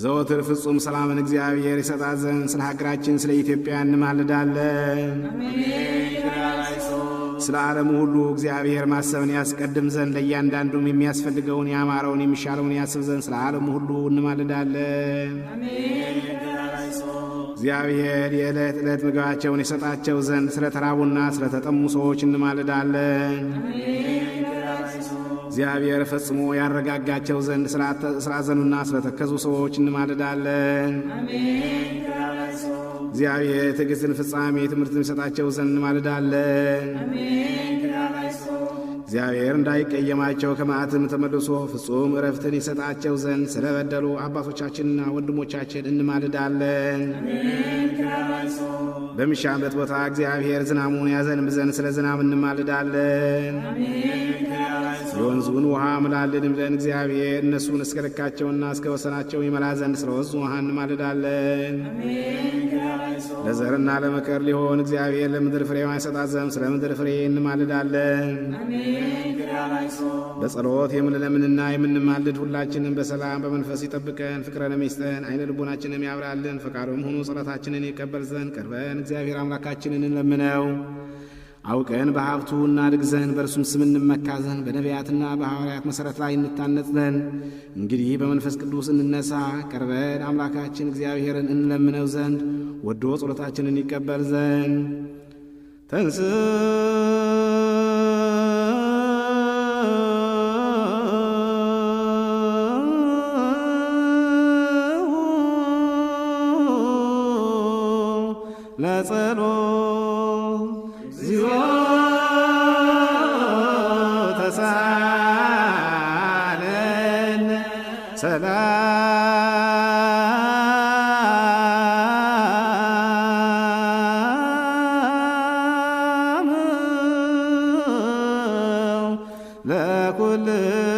ዘወትር ፍጹም ሰላምን እግዚአብሔር ይሰጣት ዘንድ ስለ ሀገራችን ስለ ኢትዮጵያ እንማልዳለን። ስለ ዓለሙ ሁሉ እግዚአብሔር ማሰብን ያስቀድም ዘንድ ለእያንዳንዱም የሚያስፈልገውን ያማረውን የሚሻለውን ያስብ ዘንድ ስለ ዓለሙ ሁሉ እንማልዳለን። እግዚአብሔር የዕለት ዕለት ምግባቸውን ይሰጣቸው ዘንድ ስለ ተራቡና ስለ ተጠሙ ሰዎች እንማልዳለን። እግዚአብሔር ፈጽሞ ያረጋጋቸው ዘንድ ስላዘኑና ስለተከዙ ሰዎች እንማልዳለን። እግዚአብሔር ትዕግስትን ፍጻሜ ትምህርትን ይሰጣቸው ዘንድ እንማልዳለን። እግዚአብሔር እንዳይቀየማቸው ከመዓትም ተመልሶ ፍጹም ዕረፍትን ይሰጣቸው ዘንድ ስለበደሉ አባቶቻችንና ወንድሞቻችን እንማልዳለን። በሚሻበት ቦታ እግዚአብሔር ዝናሙን ያዘንብ ዘንድ ስለ ዝናብ እንማልዳለን። የወንዙን ውሃ ምላልን ብለን እግዚአብሔር እነሱን እስከ ልካቸውና እስከ ወሰናቸው ይመላ ዘንድ ስለ ወንዙ ውሃ እንማልዳለን። ለዘርና ለመከር ሊሆን እግዚአብሔር ለምድር ፍሬዋን ይሰጣት ዘንድ ስለ ምድር ፍሬ እንማልዳለን። በጸሎት የምንለምንና የምንማልድ ሁላችንን በሰላም በመንፈስ ይጠብቀን፣ ፍቅረንም ይስጠን፣ ዓይነ ልቦናችንም ያብራልን። ፈቃዱም ሆኖ ጸሎታችንን ይቀበል ዘንድ ቀርበን እግዚአብሔር አምላካችንን እንለምነው። አውቀን በሀብቱ እናድግ ዘንድ በእርሱም ስም እንመካ ዘንድ በነቢያትና በሐዋርያት መሠረት ላይ እንታነጽ ዘንድ እንግዲህ በመንፈስ ቅዱስ እንነሳ። ቀርበን አምላካችን እግዚአብሔርን እንለምነው ዘንድ ወዶ ጸሎታችንን ይቀበል ዘንድ ተንስ ለጸሎት እግዚኦ ተሳለን ሰላም ለኩልክሙ።